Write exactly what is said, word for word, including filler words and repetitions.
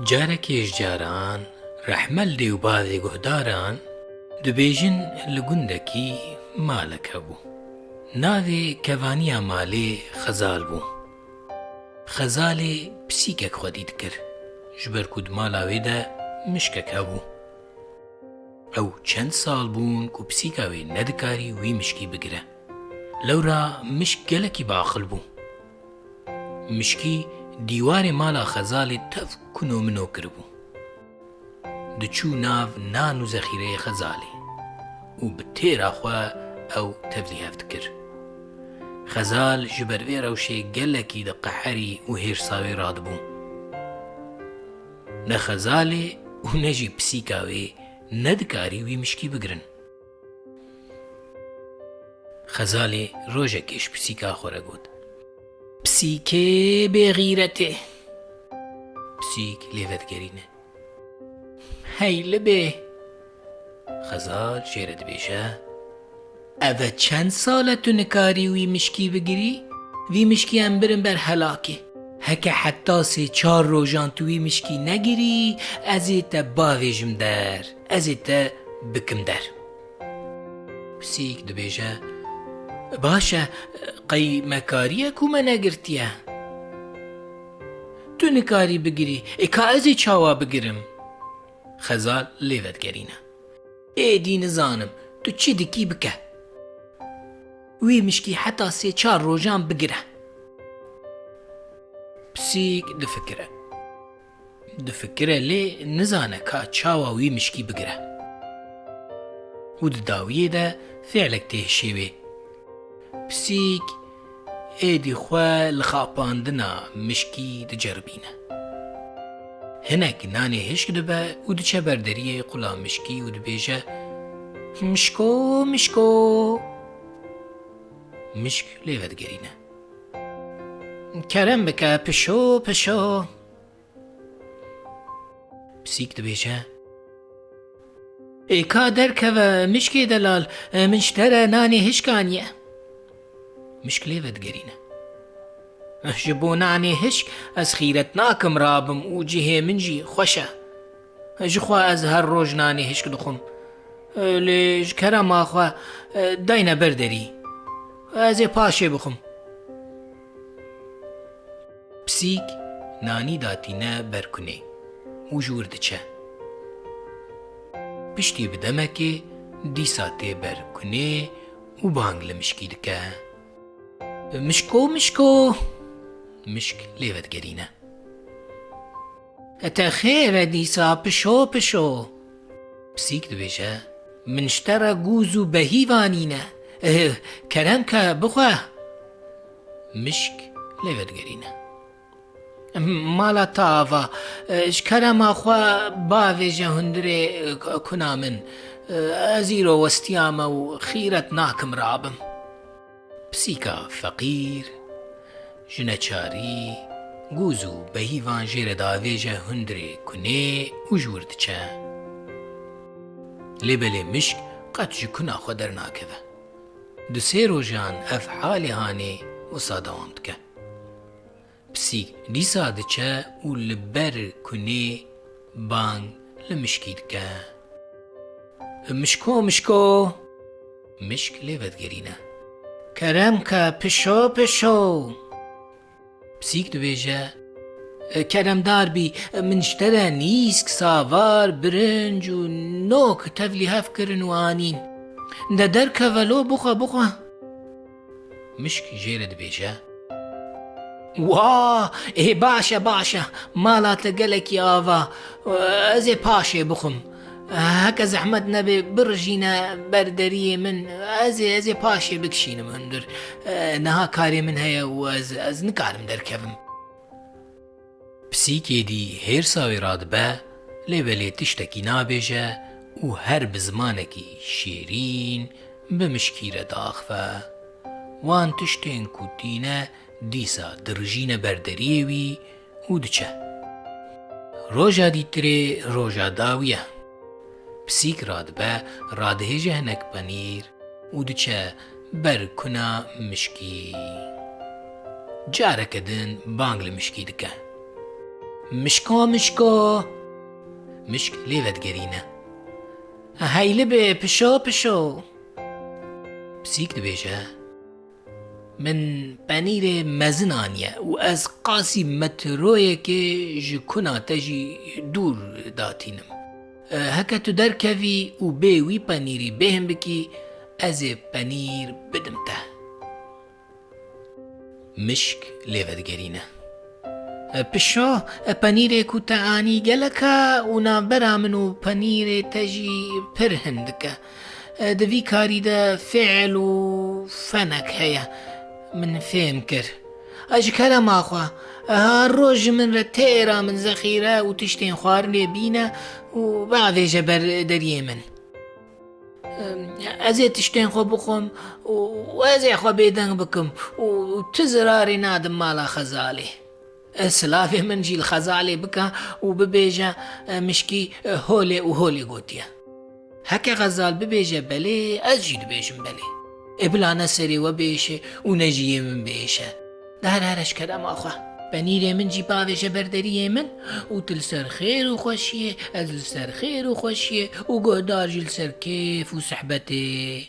Carekê ji caran rehme li dê û bavê guhdaran dibêjin, li gundekî malek hebû. Navê kevaniya malê Xezal bû. Xezalê pisîkek xwedî dikir, ji ber ku di mala wê de mişkek hebû. Ew çend sal bûn ku pisîka wê nedikarî wî mişkî bigire. Lewra mişk gelekî biaqil bû. Mişkî dîwarê mala Xezalê tev kuno mino kiribû. Diçû nav nan û zexîreyê Xezalê û bi têra xwe ew tevlîhev dikir. Xezal ji ber vê rewşê gelekî diqeherî û hêrsa wê radibû. Ne Xezalê û ne jî pisîka wê nedikarî wî mişkî bigirin. Xezalê rojekê ji pisîka xwe re got, "Pisîkê bêxîretê." Pisîk lê vedigerîne. "Hey libê." Xezal jê re dibêje, "Eve çend sal e tu nikarî wî mişkî bigirî? Vî mişkî em birin ber helakê. Heke heta sê çar rojan tu wî mişkî negirî, ez ê te bavêjim der, ez ê te bikim der." Pisîk dibêje, "Baş e, qey me kariye ku me negirtiye? Tu nikarî bigirî, ê ka ez ê çawa bigirim?" Xezal lê vedigerîne. "Êdî nizanim, tu çi dikî bike. Wî mişkî heta sê çar rojan bigire." Pisîk difikire. Difikire lê nizane ka çawa wî mişkî bigire. Û di dawiyê de fêlek tê hişê wê. Pisîk êdî xwe li xapandina mişkî diceribîne. Hinek nanê hişk dibe û diçe ber deriyê qula mişkî û dibêje, "Mişko, mişko." Mişk lê vedigerîne. "Kerem bike, pişo, pişo." Pisîk dibêje, "Ê ka derkeve, mişkê delal, min ji te re nanê hişk aniye." Mişk lê vedigerîne. "Ji bo nanê hişk ez xîret nakim rabim û cihê min jî xweş e. Ji xwe ez her roj nanê hişk dixwim. Lê ji kerema xwe, dayne ber derî. Ez ê paşê bixwim." Pisîk nanî datîne ber kunê û ji wir diçe. Piştî bi demekê dîsa tê ber kunê û bang li mişkî dike. "Mişko, mişko!" Mişk lê vedigerîne. "Te xêr e dîsa, pişo, pişo!" Pisîk dibêje, "Min ji te re gûz û behîv anîne. Eh, kerem ke, bixwe." Mişk lê vedigerîne. "Mala te ava, ji kerema xwe bavêje hundirê kuna min. Ez îro westiyame û xîret nakim rabim." Pisîka feqîr, ji neçarî, gûz û behîvan jê re davêje hundirê kunê û ji wir diçe. Lê belê mişk qet ji kuna xwe dernakeve. Du sê rojan ev halê hanê wisa dewam dike. Pisîk dîsa diçe û li ber kunê bang li mişkî dike. "Mişko, mişko!" Mişk lê vedigerîne. "Kerem ke, pişo, pişo!" Pisîk dibêje, "Keremdar bî, min ji te re nîsk, savar, birinc û nok tevlî hev kirin û anîn. De derkeve lo, bixwe, bixwe." Mişk jê re dibêje, "Wa, ê baş e, baş e, mala te gelekî ava, ez ê paşê bixwim. Heke zehmet nebe, birijîne ber deriyê min, ez ê, ez ê paşê bikişînim hundir. Niha karê min heye û ez, ez nikarim derkevim." Pisîkê dî hêrsa wê radibe, lê belê tiştekî nabêje û her bi zimanekî şêrîn bi mişkî re diaxive. Wan tiştên ku tîne dîsa dirijîne ber deriyê wî û diçe. Roja dîtirê roja dawî ye. Pisîk radibe, radihêje hinek penîr û diçe Ber kuna mişkî. Careke din bang li mişkî dike. Mişko, mişko. Mişk lê vedigerîne. Heyli bê, pişo, pişo. Pisîk dibêje, Min penîrê mezin aniye û ez qasî metroyekê ji kuna te jî dûr datînim. E, heke tu derkevî û bê wî penîrî bêhn bikî, ez ê penîr bidim te. Mişk lê vedigerîne. E, pişo, e, penîrê ku te anî gelek e û navbera min û penîrê te jî pir hindik e. E, di vî karî de fiil û fenek heye. Min fêm kir. E, ji kerema xwe, e, her roj ji min re têra min zexîre û tiştên xwarinê bîne û biavêje ber deriyê min. Ez ê tiştên xwe bixwim û ez ê xwe bêdeng bikim û tu zirarê nadim mala Xezalê. Silavê min jî li Xezalê bike û bibêje, Mişkî holê û holê gotiye. Heke Xezal bibêje belê, ez jî dibêjim belê. Ê bila ne serê we biêşe û ne jî yê min biêşe. De here here ji kerema xwe. Penîrê min jî bavêje ber deriyê min û tu li ser xêr û xweşiyê, ez li ser xêr û xweşiyê û guhdar jî li ser kêf û sehbetê.